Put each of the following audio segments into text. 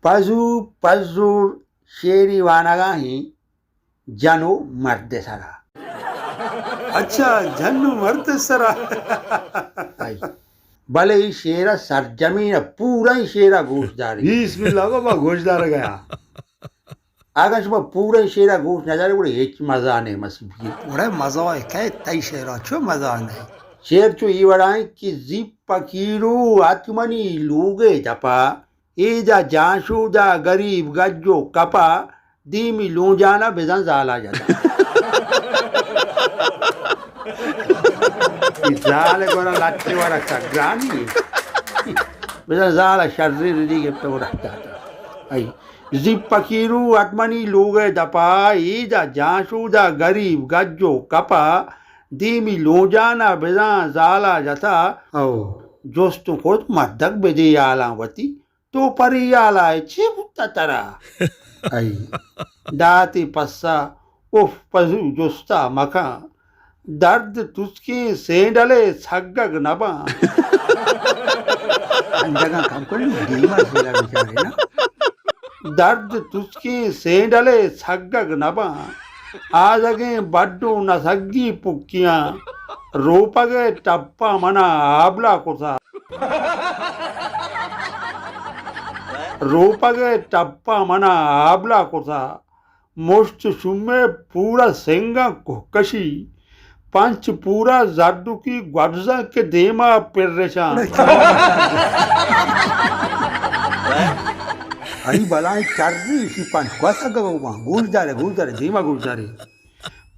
پزو پزور شعری وانگا ہیں جن و مرد سرا۔ اچھا، جن و مرد سرا۔ آئی۔ بلے ای شعر سرجمین پورا ای شعر گوش داری۔ بسم اللہ، ما گوش دار گیا۔ اگاں شما پورا ای شعر گوش نہ داری، گڑا ہچ مزہ نہیں مسیب۔ گڑا مزہ ہے کہ تئی شعر چو مزہ نہیں۔ شعر چو ای وڑائیں کہ زی پکیرو آتمنی لوگے دپا، ایجا جانشودا گریب گج و کپا، دیمی لونجانا بزاں زالا جتا۔ اے زال گورا لچے ورا سگرانی۔ بزاں زالا شرے ردی گپتا گورا داتا۔ ای زی پکیرو اتمنی لوگے دپا، ایجا جانشودا گریب گج و کپا، دیمی لونجانا بزاں زالا جتا۔ او جست خود مردک بدے حالاں وتی، تو پری حالا ء چے بوتا ترا؟ ای داتی پسا، اف پزو جستا مکن، درد تسکیں سینڈلے سگگ نباں۔ انجگاں کم کنی دیما سیلا بیچارے نا۔ درد تسکیں سینڈلے سگگ نباں، آزگیں بڈ و نسگی پکیاں، روپگ ء ٹپاں منا آبلا کتا۔ روپگ ء ٹپاں منا آبلا کتا، مشت شمے پورا سنگاں کوہ کشی، پنچ پورا زردکی گوبزاں کہ دیما پرشاں۔ انی بلائیں چرے ایشی پنچ گوسگ ء گوما۔ گوش دارے، گوش دارے، دیما گوش دارے۔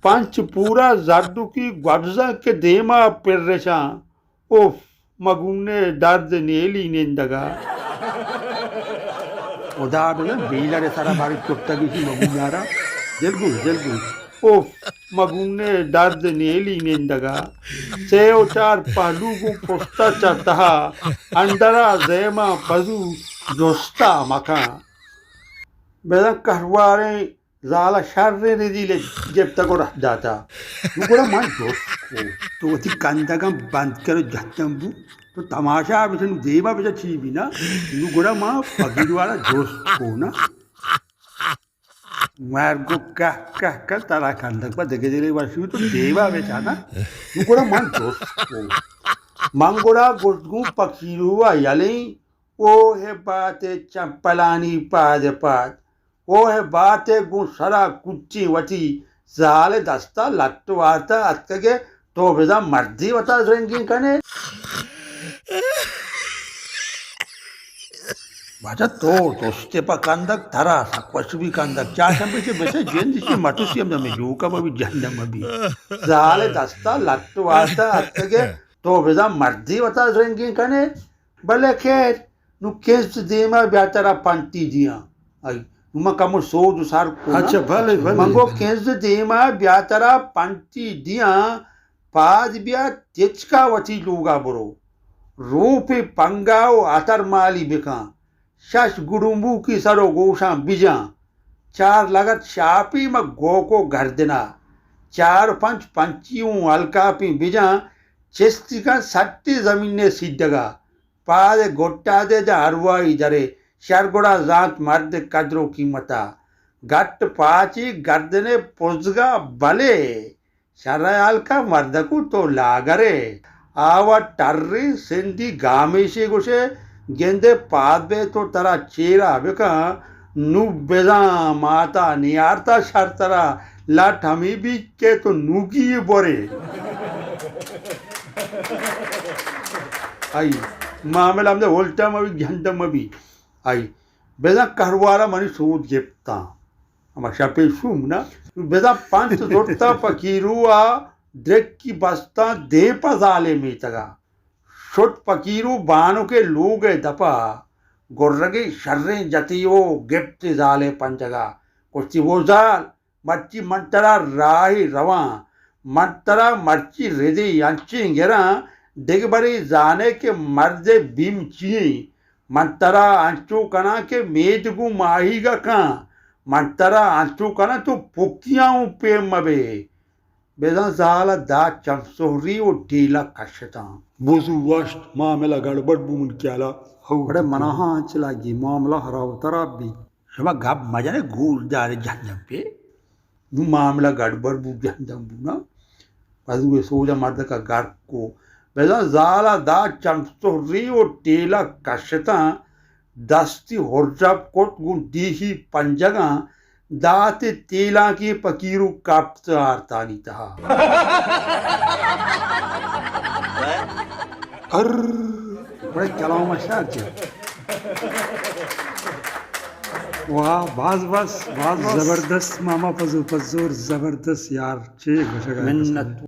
پنچ پورا زردکی گوبزاں کہ دیما پرشاں۔ اف، مگونے درد نیلی نندگا۔ خدا بزن بیلر سرا باری چپتگی سی مگونارا۔ دلگوش، دلگوش۔ اف، مگونے درد نیلی نندگا۔ سے و چار پہلو گوں پشتا چہ تہا، اندرا زیما پزو جستا مکن۔ بزن کہرواریں زالا شریں ردی گپتگ و رہ داتا۔ نو گڑا من جست کو، تو وتی کندگاں بند کر و جہتم بو، تو تماشا بچن دیما بچا چی بی نا؟ نو گڑا ما پگیروارا جست کو نا۔ مرگ و کہ کہ کہ ترا کندگ پہ دگہ دلے وشی تو دیما بچا نا۔ نو گڑا من جست کو۔ من گڑا گشت گوں پکیرو ء یلیں، اوہ بات چمپلانی پاد پاد۔ اوہ بات ء گوں سرا کچیں وتی زال ء دستا لٹ وارتا اتکگ ء تو بزاں مردے وتا زرنگیں کن ئے۔ واجہ تو جستے پہ کندگ ترا سک وش بی کندگ چاشم بچے بچے جند چے متوسی ہم دمے جوکا مبی جہنم مبی۔ زال ء دستا لٹ وارتا اتکگ ء تو بزاں مردے وتا زرنگیں کن ئے۔ بلے خیر، نوں کنز دیما بیا ترا پنٹی دیاں۔ آئی، نوں من کمو سود و سر کو نا۔ اچھا، بلے، بلے۔ من گو کنز دیما بیا ترا پنٹی دیاں، پاد بیا تچکا وتی لوگا برو۔ روپے پنگا و عطر مالی بکن۔ شش گڑمبوکی سر و گوشاں بجاں۔ چار لگت شاپی مہ گوک و گردنا۔ چار پنچ پنچی اوں الکاپیں بجاں۔ چستی کن سٹی زمینے سیڈگا۔ پاد گٹا دے جا اروائی درے، شر گڑا زانت مرد قدر و قیمتا۔ گٹ پاچی گردنے پزگا بلے، شر حال کا مردکو تو لاگرے۔ آوا ٹری سندھی گامیشے گوشے، گندے پاد بے تو ترا چیرا بکن، نو بزاں ماتا نیارتا شر ترا، لٹ ہمی بی کہ تو نوکی بورے۔ آئی، معاملہ ہمدے الٹا مبی، گھنٹہ مبی۔ آئی، بزاں کہروارا منی سود گپتاں۔ ہما شپے شوم نا، بزاں پنت زرتا پکیرو آ درکی بستاں دیم پہ زالے میتگا۔ شت پکیرو بانکے لوگے دپا، گرگے شریں جتی و گپتی زالے پنجگا۔ گوشتی، وہ زال، مرچی من ترا راہے رواں، من ترا مرچی ردے انچیں گراں، دگہ برے زانے کہ مرد ء بیم چی ایں۔ من ترا انچو کناں کہ مید گوں ماہیگ ء کن، من ترا انچو کناں تو پکیاں اوں پیم مہ بے۔ بزاں زال ءَ دات چم سہری و ڈیلہ کشتاں۔ بزو وشت، معاملہ گڑبڑ بو من خیالا۔ ہو۔ بڑے منا ہاں انچ لگی، معاملہ خراب ترا بی۔ شما گپ مجنے گوش دارے جہنم پہ۔ نوں معاملہ گڑبڑ بو، جہنم بو نا۔ پزو ءِ سوج ءَ مردک ءَ گرک کو۔ بزاں زال ءَ دات چم سہری و ڈیلہ کشتاں۔ دستی ہرجپ کت گوں ڈیہی پنجگاں، دات تیلانکی پکیرو کپت آرتانی تہا۔ ار۔ بڑے کلام ءَ شر چہ۔ واہ، باز باز، باز باز۔ زبردست ماما پزو، پزور زبردست یار، چے گوشگ ءَ منت۔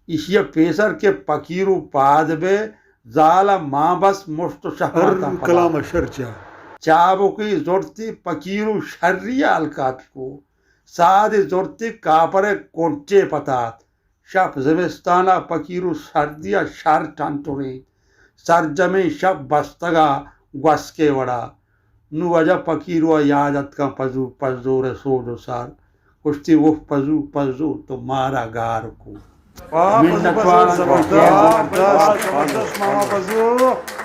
ایشی ءَ پیسر کہ پکیرو پاد بے، زال ءَ مان بس مشت و شہماتاں پدا۔ کلام ءَ شر چہ۔ چابکی زرتی پکیرو شری ءَ الکاپی کو۔ سادے زرتی کاپر ءِ کنٹے پتات۔ شپ زمستان ءَ پکیرو سردی ءَ شر ٹنٹرینت۔ سرجمیں شپ بستگ ءَ گوسکے وڑا۔ نوں واجہ پکیرو ءَ یاد اتکاں پزو، پزور ءِ سوج و سار۔ گوشتی، اوف پزو، پزو، تو مارا گار کو۔ واہ، پزو، منت پزو، وار۔ زبردست، زبردست، زبردست، ماما پزو۔